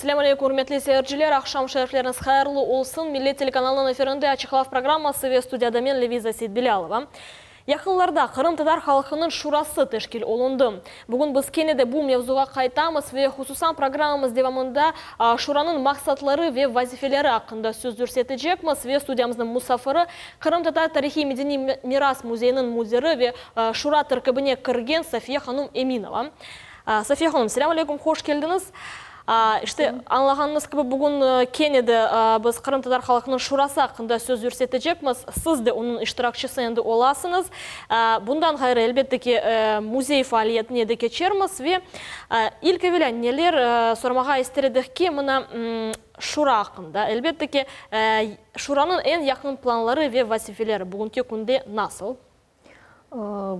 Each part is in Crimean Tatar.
Selâm aleyküm, ürmetli seyirciler, aqşam şerifleriñiz hayırlı olsun. Millet telekanalınıñ efirinde Açıqlav programması ve studiyada men, Leviza Seytbilâlova. Yaqınlarda Qırımtatar halqınıñ şurası teşkil olundı. Bugün biz kene de bu mevzuğa qaytamız ve hususan programmamız devamında Şuranıñ maqsatları ve vazifeleri aqqında söz yürsetecekmiz ve studiyamıznıñ musafiri, Qırımtatar tarihiy-medeniy miras müzeyiniñ müdiri ve Şura terkibine kirgen Safiye hanum Eminova. Safiye hanum, selâm aleyküm, hoş keldiñiz. İşte, añlağanıñız kibi, bugün kene de biz Qırımtatar halqınıñ şurası aqqında söz yürsetecekmiz. Siz de onıñ iştirakçisi endi olasıñız. Bundan ğayrı, elbette ki, müzey faaliyetine de keçermiz. Ve ilk evelâ neler soramağa ister edik ki, mına, şura aqqında. Elbette ki, şuranıñ eñ yaqın planları ve vazifeleri bugünki künde nasıl?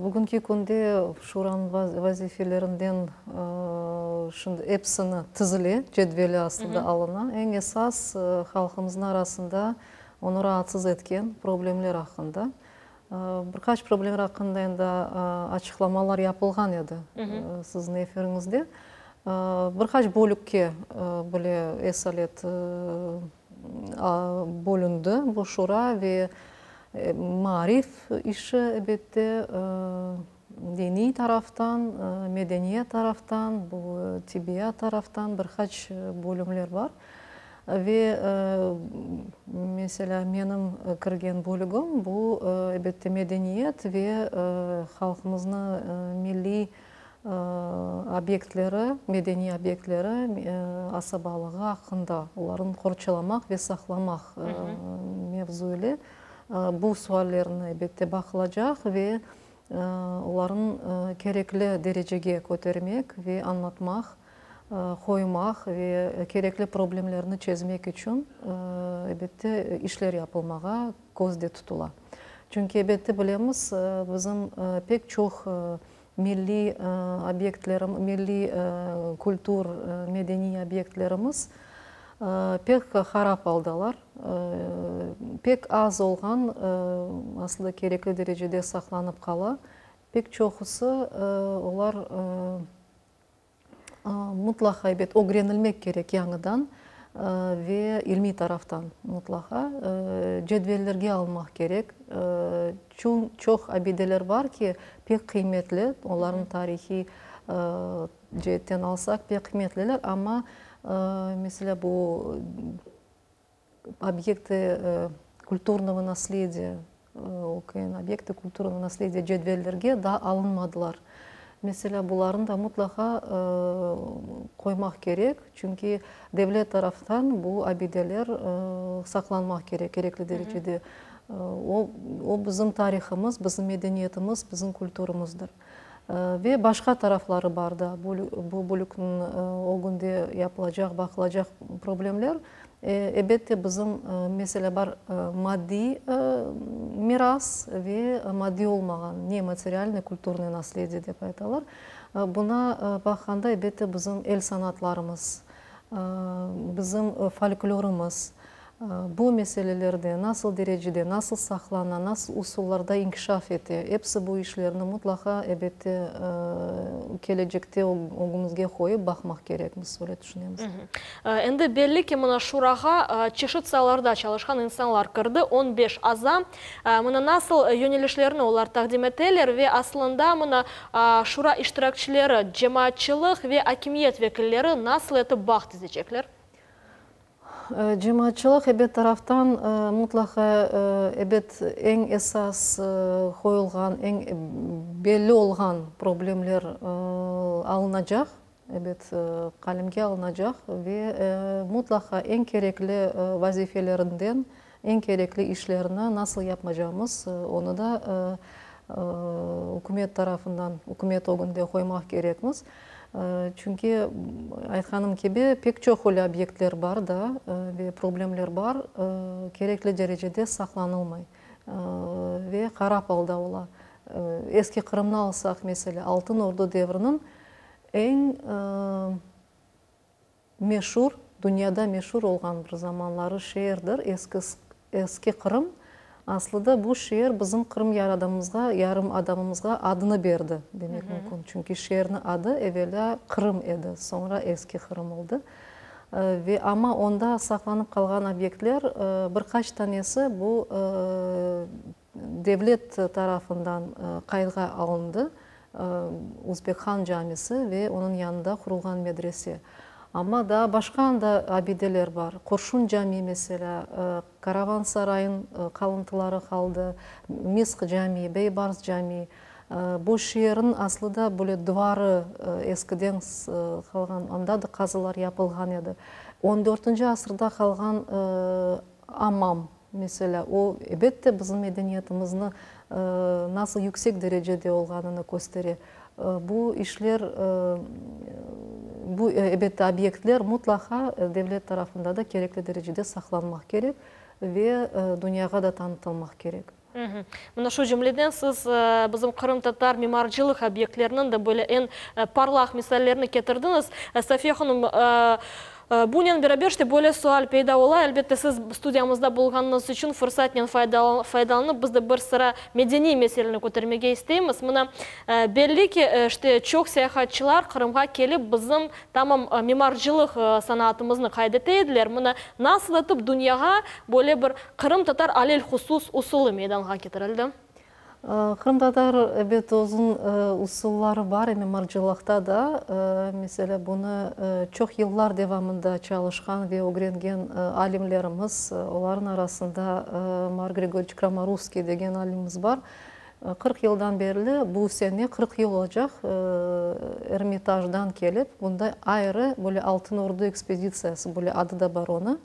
Bugünki künde Şuranıñ vazifelerinden şimdi episini tizile, cedveli aslında alına. Eñ esas halqımıznıñ arasında onı raatsız etken problemler aqqında. Bir qaç problemler aqqında endi açıqlamalar yapılğan edi siziñ efiriñizde. Bir qaç bölükke bile esalet bölündi bu şura ve maarif işi, elbette, diniy taraftan, medeniyet taraftan, bu tibbiyat taraftan bir qaç bölümler bar. Ve, meselâ, menim kirgen bölügim, bu, elbette, medeniyet ve halqımıznı milliy obyektleri, medeniy obyektleri asabalığı aqqında, olarnı qorçalamaq ve saqlamaq mevzu ile bu suallerni, elbette, baqılacaq ve olarnı kerekli derecege kötermek ve añlatmaq, qoymaq ve kerekli problemlerni çezmek içün, elbette, işler yapılmağa közde tutula. Çünki, elbette, bilemiz, bizim pek çoq Milliy obyektlerim, milliy kültür, medeniy obyektlerimiz pek harap aldalar. Pek az olğan, aslında kerekli derecede saqlanıp qala. Pek çoqusı olar Mutlaqa, ebet, ögrenilmek kerek yañıdan ve ilmiy taraftan mutlaqa cedvellerge almaq kerek. Çün çoq abideler bar ki, pek qıymetli, olarnıñ tarihiy ceetten alsaq, pek qıymetliler, amma, meselâ, bu Obyekti kulturnogo naslediya, OKN, Obyekti kulturnogo naslediya cedvellerge daa alınmadılar. Meselâ, bularnı da mutlaqa qoymaq kerek, çünki devlet taraftan bu abideler saqlanmaq kerek kerekli derecede. O, o bizim tarihımız, bizim medeniyetimiz, bizim kulturımızdır. Ve başqa tarafları bar da bu bölükniñ ögünde yapılacaq, baqılacaq problemler. Ebette, bizim, meselâ, bar maddiy miras ve maddiy olmağan, nematerialnoye kulturnoye naslediye dep aytalar. Buna baqqanda, ebette, bizim el sanatlarımız, bizim folklorımız, Bu meselelerde nasıl derecede, nasıl saqlana, nasıl usullarda inkişaf ete, episi bu işlerni mutlaqa, ebette, kelecekte ögümizge qoyıp baqmaq kerekmiz, öyle tüşünemiz. Endi belli ki, mına Şurağa çeşit saalarda çalışqan insanlar kirdi, on beş aza. Mına nasıl yönelişlerni olar taqdim eteler ve aslında mına Şura iştirakçileri, cemaatçılıq ve akimiyet vekilleri nasıl etip bağ tizecekler? Cemaatçılıq, ebet, taraftan mutlaqa, ebet, eñ esas qoyulğan, eñ belli olğan problemler alınacaq, ebet, qalemge alınacaq ve mutlaqa eñ kerekli vazifelerinden, eñ kerekli işlerni nasıl yapmacağımız, onı da ükümet tarafından, ükümet ögünde qoymaq kerekmiz. Çünki, aytqanım kibi, pek çoq öyle obyektler bar da ve problemler bar, kerekli derecede saqlanılmay ve harap alda ola. Eski Qırımnı alsaq, meselâ, Altın Ordu devriniñ eñ Meşur, dünyada meşur olğan bir zamanları şeerdir eski Eski Qırım. Aslıda bu şeer bizim Qırım yaradamızğa, yarım adamımızğa adını berdi demek mümkün. Çünki şeerniñ adı evelâ Qırım edi, soñra Eski Qırım oldı. Ve amma onda saqlanıp qalğan obyektler bir qaç tanesi bu devlet tarafından qaydğa alındı, Uzbek Han camisi ve onıñ yanında qurulğan medrese. Amma daa başqa anda abideler bar, Qurşun cami, meselâ, Karavan sarayın qalıntıları qaldı, Misk cami, Beybars cami. Bu şeerniñ aslı da böyle duvarı eskiden qalğan, anda da qazılar yapılğan edi. On dörtünci asırda qalğan amam, meselâ, o, ebette, bizim medeniyetimizni nasıl yüksek derecede olğanını köstere. Bu işler, bu, ebette, obyektler mutlaqa devlet tarafında da kerekli derecede saqlanmaq kerek ve dünyağa da tanıtılmaq kerek. Mına şu cümleden siz bizim qırımtatar mimarcılıq obyektleriniñ de böyle eñ parlaq misallerini ketirdiñiz. Safiye hanım, bunen beraber işte böyle sual peyda ola, elbette siz studiyamızda bulunğanıñız içün fırsatnen faydalanıp biz de bir sıra medeniy meseleni kötermege isteymiz. Mına belli ki, işte çoq seyahatçılar Qırımğa kelip bizim tamam mimarcılıq sanatımıznı qayd ete ediler. Mına nasıl etip dünyağa böyle bir Qırımtatar alelhusus usulı meydanğa ketirildi. Qırımtatar, ebet, özüniñ usulları bar, mimarcılıqta da. Meselâ, bunı çoq yıllar devamında çalışqan ve ögrengen alimlerimiz, olarnıñ arasında Mark Grigoryeviç Kramarovskiy degen alimimiz bar. 40 yıldan berli, bu sene 40 yıl olacaq, Ermitajdan kelip, bunda ayrı böyle Altın Ordu ekspeditsiyası, böyle adı da bar onıñ,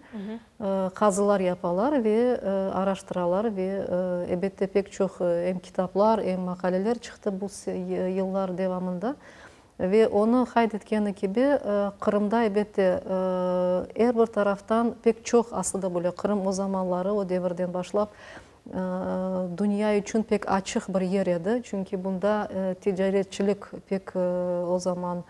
Qazılar yapalar ve araştıralar ve, ebette, pek çoq em kitaplar, em maqaleler çıqtı bu yıllar devamında. Ve onı qayd etkeni kibi, Qırımda, ebette, er bir taraftan pek çoq, aslı da böyle Qırım o zamanları, o devirden başlap, dünya içün pek açıq bir yer edi, çünki bunda ticaretçilik pek o zaman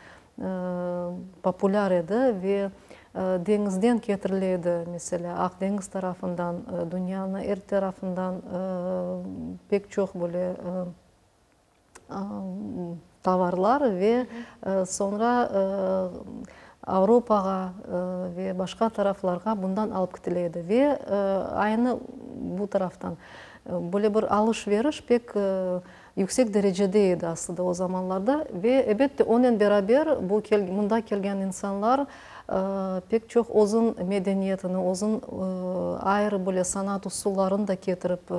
populâr edi ve deñizden ketirile edi, meselâ, Aq deñiz tarafından, dünyanıñ er tarafından pek çoq böyle tovarlar ve soñra Avropağa ve başqa taraflarğa bundan alıp ketile edi. Ve aynı bu taraftan böyle bir alış-veriş pek Yüksek derecede edi aslında o zamanlarda ve, ebette, onen beraber bu mında kelgen insanlar pek çoq özün medeniyetini, özün ayrı böyle sanat usullarını da ketirip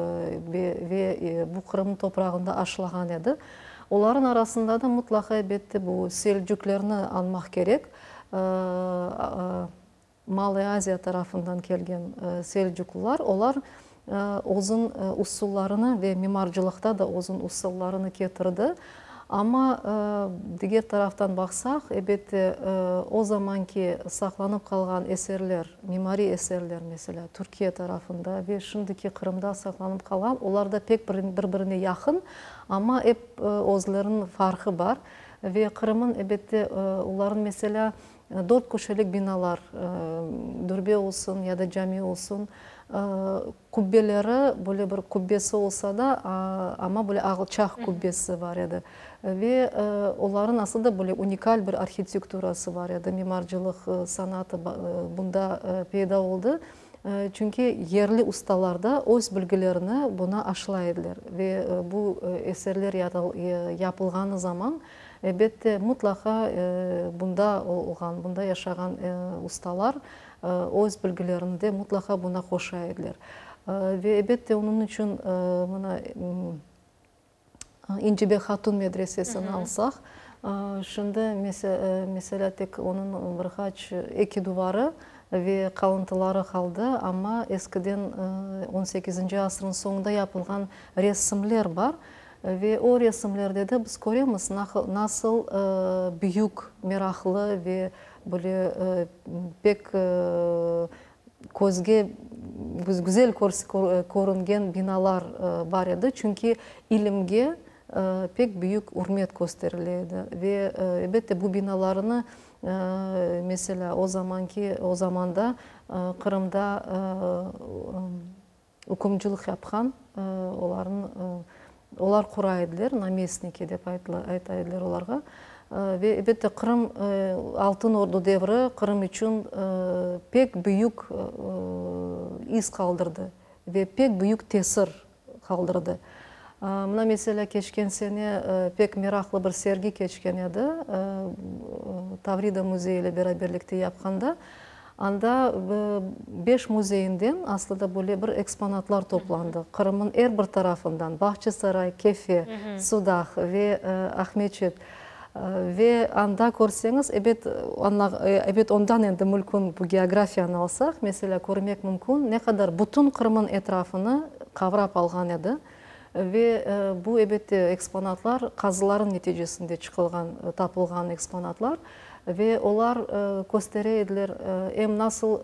ve bu Qırımnıñ toprağında aşılağan edi. Olarnıñ arasında da mıtlaqa, ebette, bu selcüklerni añmaq kerek. Malaya Aziya tarafından kelgen selcuklılar, olar özün usullarını ve mimarcılıqta da özün usullarını ketirdi. Amma diger taraftan baqsaq, ebette, o zamanki saqlanıp qalğan eserler, mimariy eserler, meselâ, Türkiye tarafında ve şimdiki Qırımda saqlanıp qalğan, olar da pek bir-birine yaqın, amma ep özleriniñ farqı bar. Ve Qırımıñ, ebette, olarnıñ, meselâ, Dört köşelik binalar, dürbe olsun ya da cami olsun, qubbeleri, böyle bir qubbesi olsa da, amma böyle alçaq qubbesi bar edi. Ve olarnıñ aslı da böyle unikal bir arhitekturası bar edi, mimarcılıq sanatı bunda peyda oldı. Çünki yerli ustalar da öz bilgilerini buna aşılay ediler. Ve bu eserler yapılğanı zaman, Elbette, mıtlaqa bunda olğan, bunda yaşağan ustalar öz bilgilerini de mıtlaqa buna qoşa ediler. Ve, elbette, onıñ içün mına İncibek Hatun medresesini alsaq, şimdi, meselâ, tek onıñ bir qaç, eki duvarı ve qalıntıları qaldı, amma eskiden on sekizinci asırnıñ soñunda yapılğan resimler bar. Ve o resimlerde de biz köremiz, nasıl büyük, meraqlı ve böyle pek közge güzel körüngen binalar bar edi, çünki ilimge pek büyük ürmet kösterile edi. Ve, elbette, bu binalarnı, meselâ, o zamanki, o zamanda Qırımda Ükümcülük yapqan, olarnıñ, olar qura ediler, namestniki dep ayta ediler olarğa. Ve, elbette, Qırım, Altın Ordu devri Qırım içün pek büyük iz qaldırdı ve pek büyük tesir qaldırdı. Mına, meselâ, keçken sene pek meraqlı bir sergi keçken edi, Tavrida müzeyi ile beraberlikte yapqanda. Anda beş müzeyinden aslında böyle bir eksponatlar toplandı, Qırımnıñ er bir tarafından, Bağçasaray, Kefe, Sudaq ve Aqmeçit. Ve anda körseñiz, ebet, ebet, ondan endi mülkün bu geografiyanı alsaq, meselâ, körmek mümkün, ne qadar bütün Qırımnıñ etrafını qavrap alğan edi. Ve bu, ebette, eksponatlar qazılarnıñ neticesinde çıqılğan, tapılğan eksponatlar. Ve olar köstere ediler, em nasıl,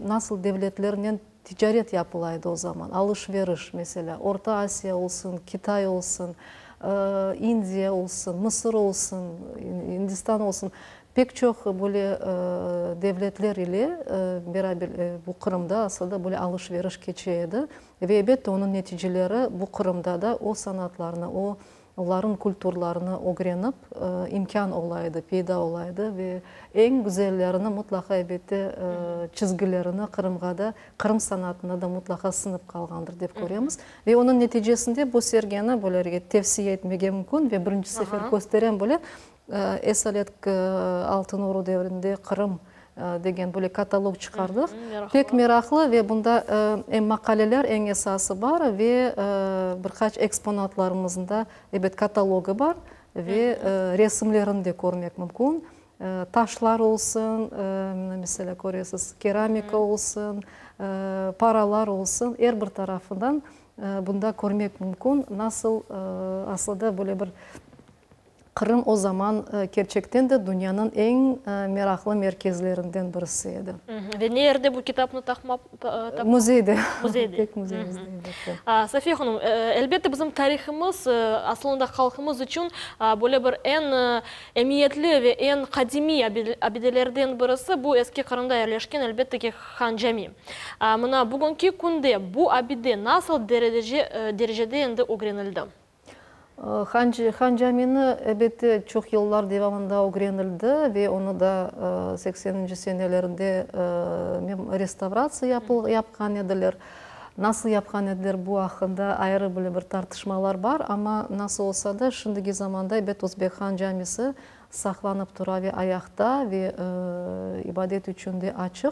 nasıl devletlernen ticaret yapıla edi o zaman, alış-veriş, meselâ, Orta Asiya olsun, Kitay olsun, İndiya olsun, Mısır olsun, İndistan olsun, pek çoq böyle devletler ile beraber bu Qırımda asıl da böyle alış-veriş keçe edi. Ve, elbette, onıñ neticeleri bu Qırımda da o sanatlarnı, o olarnıñ kulturlarını ögrenip imkân ola edi, peyda ola edi ve eñ güzellerini mıtlaqa, elbette, çizgilerini Qırımğa da, Qırım sanatına da mıtlaqa siñip qalğandır, dep köremiz. Ve onıñ neticesinde bu sergini böylerge tevsiye etmege mümkün ve birinci sefer kösterem bile, Esalet Altın Ordu devrinde Qırım degen böyle katalog çıqardıq. Pek meraqlı ve bunda em maqaleler, eñ esası bar ve bir qaç eksponatlarımıznıñ da, ebet, katalogı bar ve resimlerini de körmek mümkün. Taşlar olsun, meselâ, köresiz, keramika olsun, paralar olsun, er bir tarafından bunda körmek mümkün, nasıl aslı da böyle bir Qırım o zaman kerçekten de dünyanıñ eñ meraqlı merkezlerinden birisi edi. Ve ne yerde bu kitapnı taqmaq? Müzeyde. Müzeyde. Tek müzeyimizde, elbette. Safiye hanım, elbette bizim tarihımız, asılında halqımız içün böyle bir eñ emiyetli ve eñ qadimiy abidelerden birisi bu Eski Qırımda yerleşken, elbette ki, Han Cami. Mına bugünki künde bu abide nasıl derecede endi ögrenildi? Han Camini, elbette, çoq yıllar devamında ögrenildi ve onı da sekseninci senelerinde restavratsiya yapqan ediler. Nasıl yapqan ediler, bu aqqında ayrı böyle bir tartışmalar bar, amma nasıl olsa da, şimdiki zamanda, ebet, Özbek Han Camisi saqlanıp tura ve ayaqta ve ibadet içün de açıq.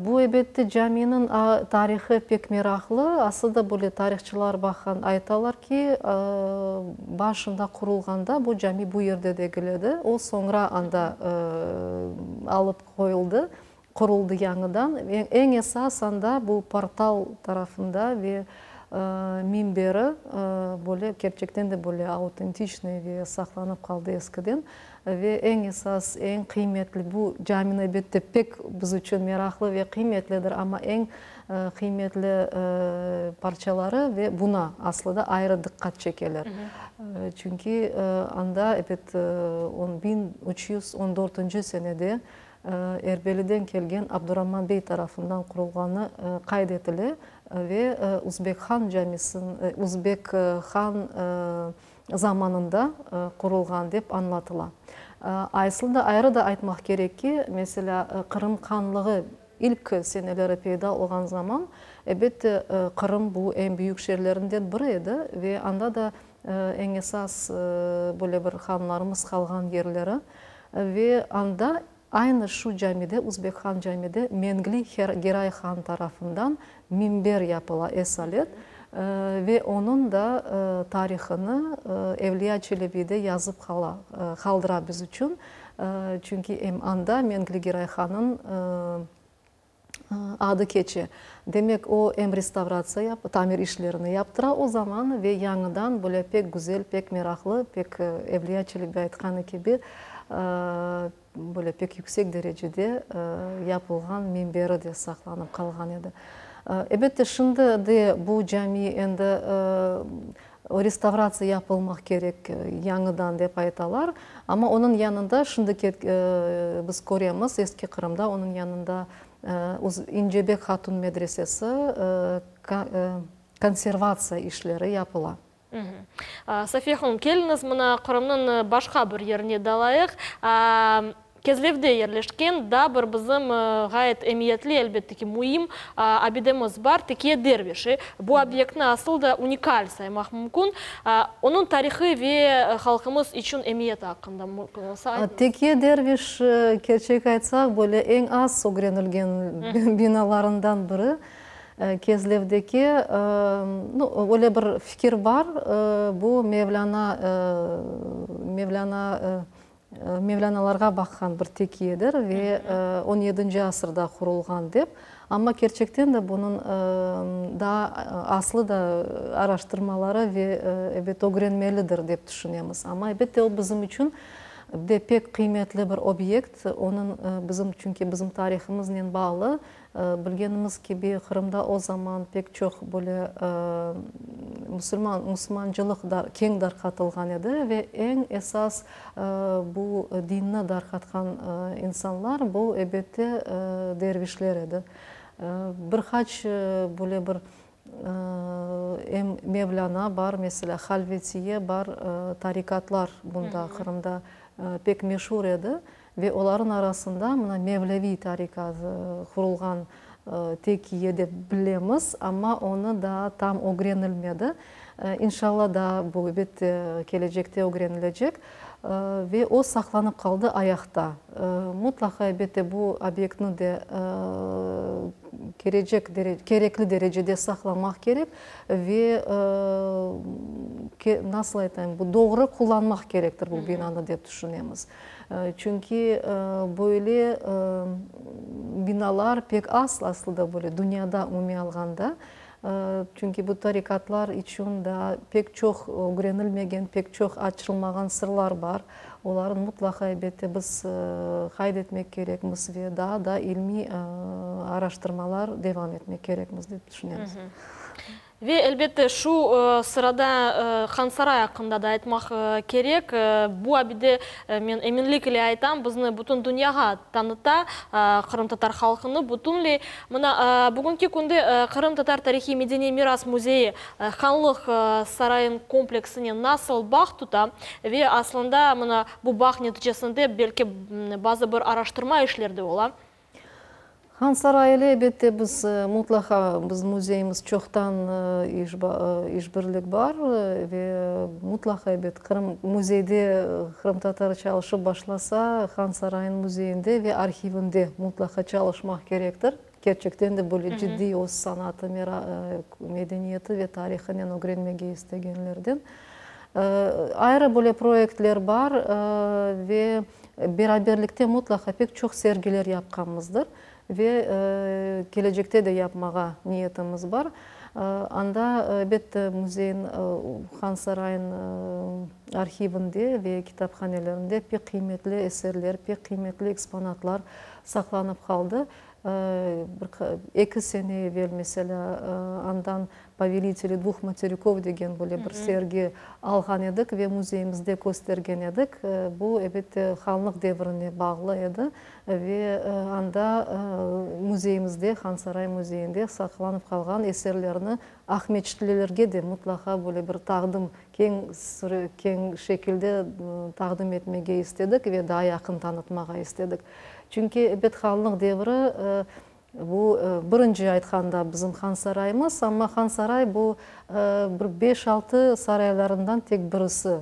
Bu, ebette, caminiñ tarihı pek meraqlı. Aslı da böyle tarihçılar baqan aytalar ki, başında qurulğanda bu cami bu yerde degil edi. O soñra anda alıp qoyuldı, quruldı yañıdan. Eñ esas anda bu portal tarafında ve minberi böyle kerçekten de böyle autentiçnıy ve saqlanıp qaldı eskiden. Ve eñ esas, eñ qıymetli, bu camini, elbette, pek biz içün meraqlı ve qıymetlidir, amma eñ qıymetli parçaları ve buna aslı da ayrı diqqat çekeler. Çünki anda, ebet, on 1314-nci senede Erbeliden kelgen Abdurrahman bey tarafından qurulğanı qayd etile ve Uzbek han camisin, Uzbek han zamanında qurulğan dep añlatıla. Ayslı da ayrı da aytmaq kerek ki, meselâ, Qırım hanlığı ilk seneleri peyda olğan zaman, elbette, Qırım bu eñ büyük şeerlerinden biri edi ve anda da eñ esas böyle bir hanlarımız qalğan yerleri ve anda Aynı şu camide, Uzbek han camide Mengli Geray han tarafından minber yapıla esalet ve onıñ da tarihını Evliya Çelebi de yazıp qala, qaldıra biz içün. Çünki em anda Mengli Geray hanıñ adı keçe. Demek, o em restavratsiya yap, tamir işlerini yaptıra o zaman ve yañıdan böyle pek güzel, pek meraqlı, pek Evliya Çelebi aytqanı kibi, böyle pek yüksek derecede yapılğan minberi de saqlanıp qalğan edi. Elbette, şimdi de bu cami endi restavratsiya yapılmaq kerek yañıdan dep aytalar, amma onıñ yanında şimdiki biz köremiz, Eski Qırımda onıñ yanında İncebek Hatun medresesi konservatsiya işleri yapıla. Safiye hanım, keliñiz, mına Qırımnıñ başqa bir yerine dalayıq. Kezlevde yerleşken daa bir bizim ğayet emiyetli, elbette ki, müim abidemiz bar, Tekiye Dervişi. Bu obyektni asıl da unikal saymaq mümkün. Onıñ tarihı ve halqımız içün emiyeti aqqında mümkün olsa aytıñız. Tekiye Derviş, kerçek aytsaq, böyle eñ az ögrenilgen binalarından biri. Kezlevdeki, nu, öyle bir fikir bar, bu Mevlâna, Mevlâna, Mevlânalarğa baqqan bir tekiyedir ve on yedinci asırda qurulğan dep. Amma kerçekten de bunıñ daa aslı da araştırmaları ve, ebet, ögrenmelidir dep tüşünemiz. Amma, elbette, o bizim içün de pek qıymetli bir obyekt, onıñ bizim, çünki bizim tarihımıznen bağlı. Bilgenimiz kibi, Qırımda o zaman pek çoq böyle musulman, musulmancılıq keñ darqatılğan edi ve eñ esas bu dinni darqatqan insanlar bu, elbette, dervişler edi. Bir qaç böyle bir em Mevlâna bar, meselâ, Halvetiye bar, tarikatlar bunda Qırımda pek meşur edi. Ve olarıñ arasında mına Mevleviy tarikatı qurulğan tekiye dep bilemiz, amma onı daa tam ögrenilmedi. İnşalla daa bu, elbette, kelecekte ögrenilecek. Ve o saqlanıp qaldı ayaqta. Mutlaqa, elbette, bu obyektni de kerecek kerekli derecede saqlamaq kerek ve nasıl aytayım, bu doğru qullanmaq kerektir bu binanı dep tüşünemiz. Çünki böyle binalar pek az aslı da böyle dünyada umumiy alğanda. Çünki bu tarikatlar içün daa pek çoq ögrenilmegen, pek çoq açılmağan sırlar bar. Olarnı mutlaqa, elbette, biz qayd etmek kerekmiz ve daa da ilmiy araştırmalar devam etmek kerekmiz, dep tüşünemiz. Ve, elbette, şu sırada Hansaray aqqında da aytmaq kerek. Bu abide, men eminlik ile aytam, bizni bütün dünyağa tanıta, qırımtatar halqını bütünley. Mına, bugünki künde Qırımtatar tarihiy-medeniy miras müzeyi Hanlıq sarayıñ kompleksinen nasıl bağ tuta ve aslında, mına, bu bağ neticesinde, belki, bazı bir araştırma işler de ola? Han sarayı ile, elbette, biz mutlaqa, bizim müzeyimiz çoqtan işbirlik bar ve mutlaqa, elbet, Qırım müzeyde qırımtatarı çalışıp başlasa, Han sarayınıñ müzeyinde ve arhivinde mutlaqa çalışmaq kerektir. Kerçekten de böyle ciddiy öz sanatı, medeniyeti ve tarihınen ögrenmege istegenlerden. Ayrı böyle proyektler bar ve beraberlikte mutlaqa pek çoq sergiler yapqanmızdır ve kelecekte de yapmağa niyetimiz bar. Anda, elbette, müzeyniñ, Han sarayınıñ arhivinde ve kitaphanelerinde pek qıymetli eserler, pek qıymetli eksponatlar saqlanıp qaldı. Bir eki sene evel, meselâ, andan Poveliteli dvuh materikov degen böyle bir sergi alğan edik ve müzeyimizde köstergen edik. Bu, elbette, hanlıq devrine bağlı edi ve anda müzeyimizde, Hansaray müzeyinde saqlanıp qalğan eserlerni aqmeçitlilerge de mutlaqa böyle bir taqdim, keñ keñ şekilde taqdim etmege istedik ve daa yaqın tanıtmağa istedik. Çünki, ebet, hanlıq devri Bu, birinci aytqanda, bizim Hansaraymız, amma Hansaray bu, bir beş-altı saraylarından tek birisi,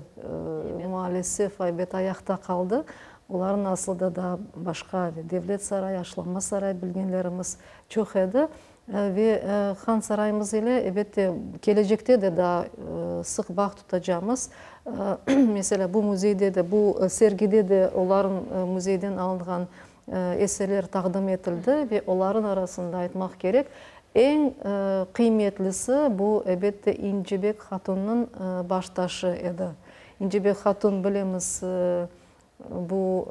maalesef, ebet, ayaqta qaldı. Olarnıñ aslı da daa başqa, Devlet saray, Aşlama saray bilgenlerimiz çoq edi. Ve Hansaraymız ile, ebette, kelecekte de daa sıq bağ tutacamız. Meselâ, bu müzeyde de, bu sergide de olarnıñ müzeyden alınğan Eserler taqdim etildi ve olarıñ arasında, aytmaq kerek, eñ qıymetlisi bu, elbette, İncibek Hatunnıñ baştaşı edi. İncibek Hatun, bilemiz, bu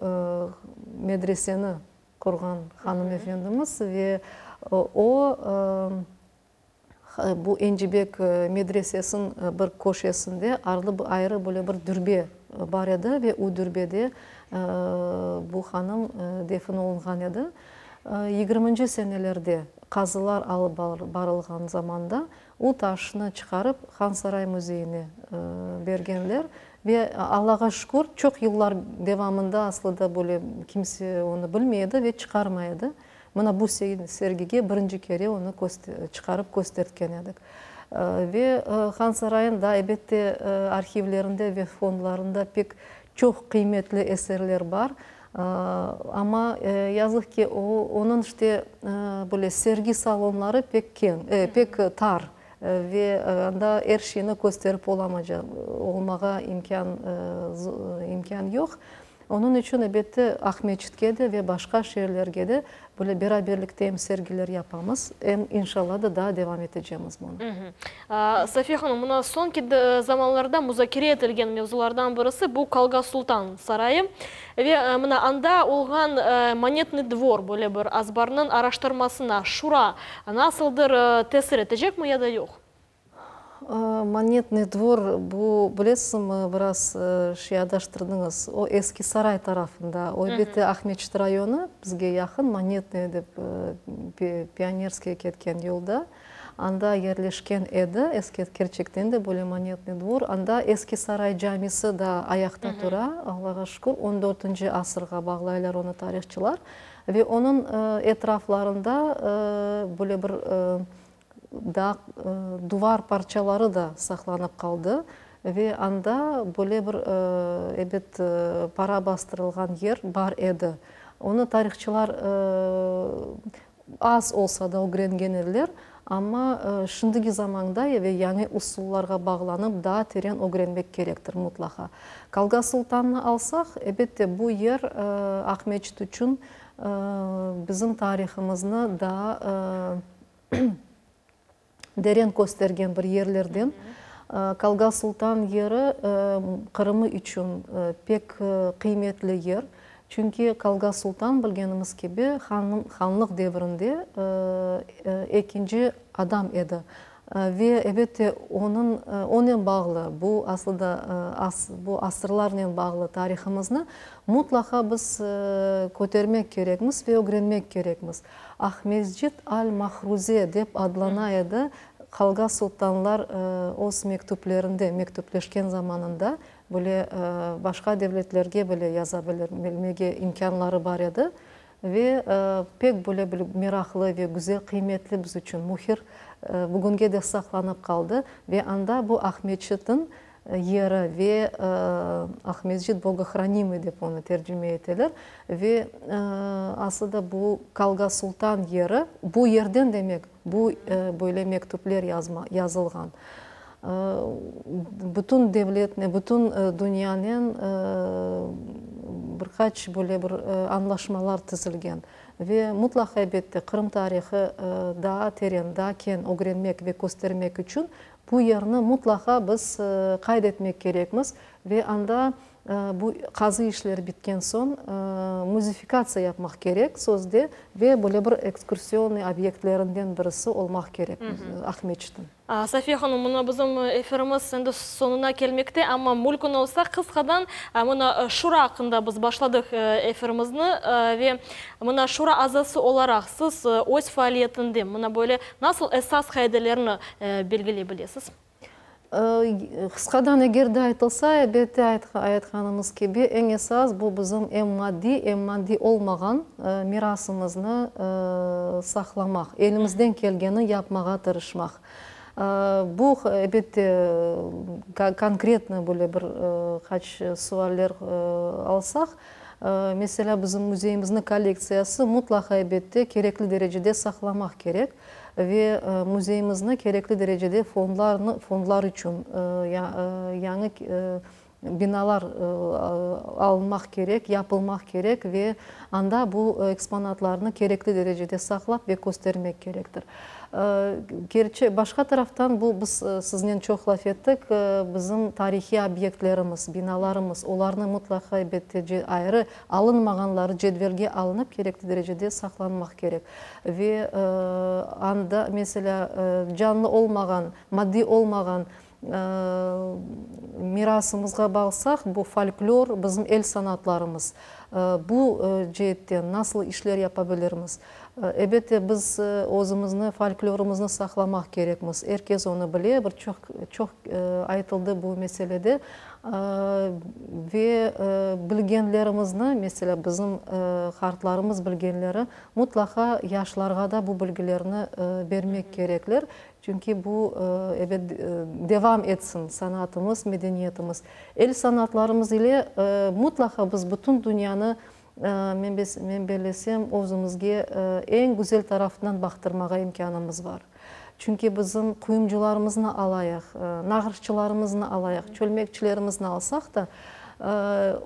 medreseni qurğan hanımefendimiz ve o, Bu Encibek medresesiniñ bir köşesinde ayrı böyle bir dürbe bar edi ve o dürbede bu hanım defin olunğan edi. Yigirminci senelerde qazılar alıp barılğan zamanda. O taşnı çıqarıp Hansaray müzeyine bergenler ve Allağa şükür, çoq yıllar devamında aslı da böyle kimse onı bilmey edi ve çıqarmay edi. Mına bu sergige birinci kere onı çıqarıp köstertken edik. Ve Hansarayıñ da, elbette, arhivlerinde ve fondlarında pek çoq qıymetli eserler bar. Amma yazıq ki, o, onıñ işte böyle sergi salonları pek keñ, pek tar ve anda er şeyni kösterip olmağa imkân imkân yoq. Onıñ içün, elbette, Aqmeçitke de ve başqa şeerlerge de böyle beraberlikte em sergiler yapamız, em, inşallah da, daa devam etecemiz bunı. Safiye hanım, mına soñki zamanlarda muzakere etilgen mevzulardan birisi bu Kalga Sultan sarayı ve mına anda olğan Monetnıy dvor böyle bir azbarnıñ araştırmasına şura nasıldır tesir etecekmi ya da yoq? Monetnıy dvor, bu, bilesiñmi, biraz şey adaştırdıñız, o Eski Saray tarafında, o elbette Aqmeçit rayonı, bizge yaqın, Monetnıy dep Pionerskiy ketken yolda, anda yerleşken edi, eski, kerçekten de böyle Monetnıy dvor, anda Eski Saray camisi da ayaqta tura, Allağa şükür, on dörtünci asırğa bağlaylar onı tarihçılar, ve onıñ etraflarında böyle bir Daa duvar parçaları da saqlanıp qaldı ve anda böyle bir, ebet, para bastırılğan yer bar edi. Onı tarihçılar az olsa da ögrengen ediler, amma şimdiki zamanda ve yañı usullarğa bağlanıp daa teren ögrenmek kerektir mutlaqa. Kalga Sultannı alsaq, ebette, bu yer Aqmeçit içün bizim tarihımıznı daa deren köstergen bir yerlerden. Kalga Sultan yeri Qırımı içün pek qıymetli yer. Çünki Kalga Sultan, bilgenimiz kibi, hanlıq devrinde ekinci adam edi. Ve, elbette, onıñ, onen bağlı, bu aslı da bu asırlarnen bağlı tarihımıznı mutlaqa biz kötermek kerekmiz ve ögrenmek kerekmiz. Aqmescit al-Mahruze dep adlana edi, Kalga sultanlar öz mektüplerinde, mektüpleşken zamanında bile başqa devletlerge bile yaza bilmege imkânları bar edi. Ve pek böyle bir meraqlı ve güzel, qıymetli biz içün mühir bugünge de saqlanıp qaldı. Ve anda bu Aqmeçitniñ yeri ve Aqmescit Bogohranimıy dep onı tercime eteler. Ve aslı da bu Kalga Sultan yeri, bu yerden demek bu böyle mektüpler yazılğan. Bütün devletnen, bütün dünyanen bir qaç böyle bir añlaşmalar tizilgen. Ve mutlaqa, elbette, Qırım tarihı daa teren, daa keñ ögrenmek ve köstermek içün bu yerni mutlaqa biz qayd etmek kerekmiz ve anda Bu qazı işleri bitken soñ müzifikatsiya yapmaq kerek sözde ve böyle bir ekskursionnıy obyektlerinden birisi olmaq kerek Aqmeçitniñ. Safiye hanım, mına bizim efirimiz endi soñuna kelmekte, amma mülkün olsa qısqadan mına şura aqqında biz başladıq efirimizni ve mına şura azası olaraq siz öz faaliyetinde mına böyle nasıl esas qaidelerni belgiley bilesiz? Qısqadan eger de aytılsa, elbette, aytqanımız kibi, eñ esas bu bizim em maddiy, em maddiy olmağan mirasımıznı saqlamaq, elimizden kelgeni yapmağa tırışmaq. Bu, elbette, konkretno böyle bir qaç sualler alsaq, meselâ, bizim müzeyimizniñ kollektsiyası mutlaqa, elbette, kerekli derecede saqlamaq kerek. Ve müzeyimizni kerekli derecede fondlarnı, fondlar içün yañı binalar alınmaq kerek, yapılmaq kerek ve anda bu eksponatlarnı kerekli derecede saqlap ve köstermek kerektir. Gerçi, başqa taraftan, bu biz siznen çoq laf ettik, bizim tarihiy obyektlerimiz, binalarımız, olarnı mutlaqa, elbette, ayrı alınmağanları cedvelge alınıp, kerekli derecede saqlanmaq kerek. Ve anda, meselâ, canlı olmağan, maddiy olmağan. Mirasımızğa baqsaq, bu folklor, bizim el sanatlarımız. Bu ceetten nasıl işler yapa bilirmiz? Elbette, biz özümizni, folklorımıznı saqlamaq kerekmiz. Er kes onı bile, bir çoq çoq aytıldı bu meselede. Ve bilgenlerimizni, meselâ, bizim qartlarımız bilgenleri, mutlaqa yaşlarğa da bu bilgilerni bermek kerekler. Çünki bu, ebet, devam etsin sanatımız, medeniyetimiz. El sanatlarımız ile mutlaqa biz bütün dünyanı, men bellesem, özümizge eñ güzel tarafından baqtırmağa imkânımız bar. Çünki bizim quyumcılarımıznı alayıq, nağışçılarımıznı alayıq, çölmekçilerimizni alsaq da,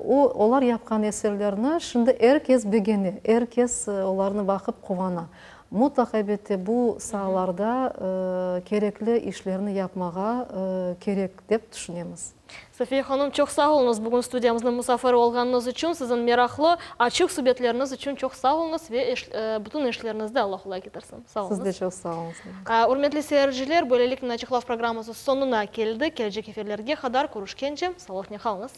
o, olar yapqan eserlerni şimdi er kes begene, er kes olarnı baqıp quvana. Mutlaq, elbette, bu saalarda kerekli işlerni yapmağa kerek, dep tüşünemiz. Safiye hanım, çoq sağ oluñız bugün studiyamıznıñ musafiri olğanıñız içün, siziñ meraqlı, açıq subetleriñiz içün çoq sağ oluñız ve bütün işleriñizde Alla qolay ketirsin. Sağ oluñız. Siz de çoq sağ oluñız. Ürmetli seyirciler, böyleliknen Açıqlav programması soñuna keldi. Kelecek efirlerge qadar körüşkence, sağlıqnen qalıñız.